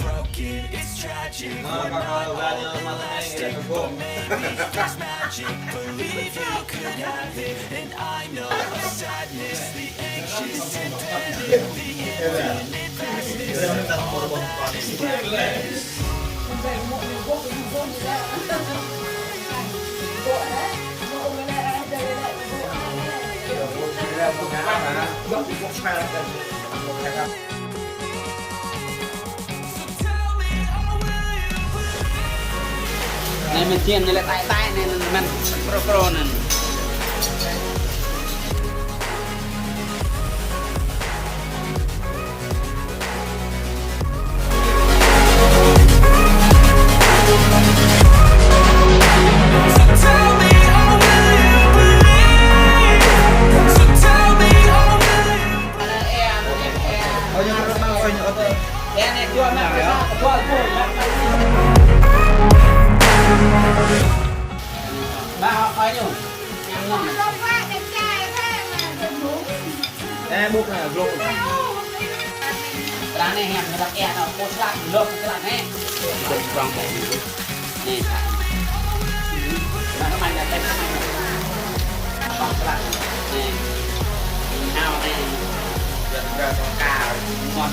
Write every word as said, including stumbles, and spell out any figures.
Broken, it's tragic. One more plastic, but maybe if there's magic, believe you could have it. And I know sadness, the anxious and panic, the infinite past is all that is left. Anai mơ̆n tian anai lĕ tai tai anai mơ̆n, mơ̆n pro pro anai. Ê, bốc này, lộn. Rang anai hiam, rang ê, anai, pô slat, lŏk slat anai. Bốc rang bốc. Anai. Anai, anai, anai, anai. Bốc slat. Anai. Anai, anai. Rang, rang, rang, rang, ngon.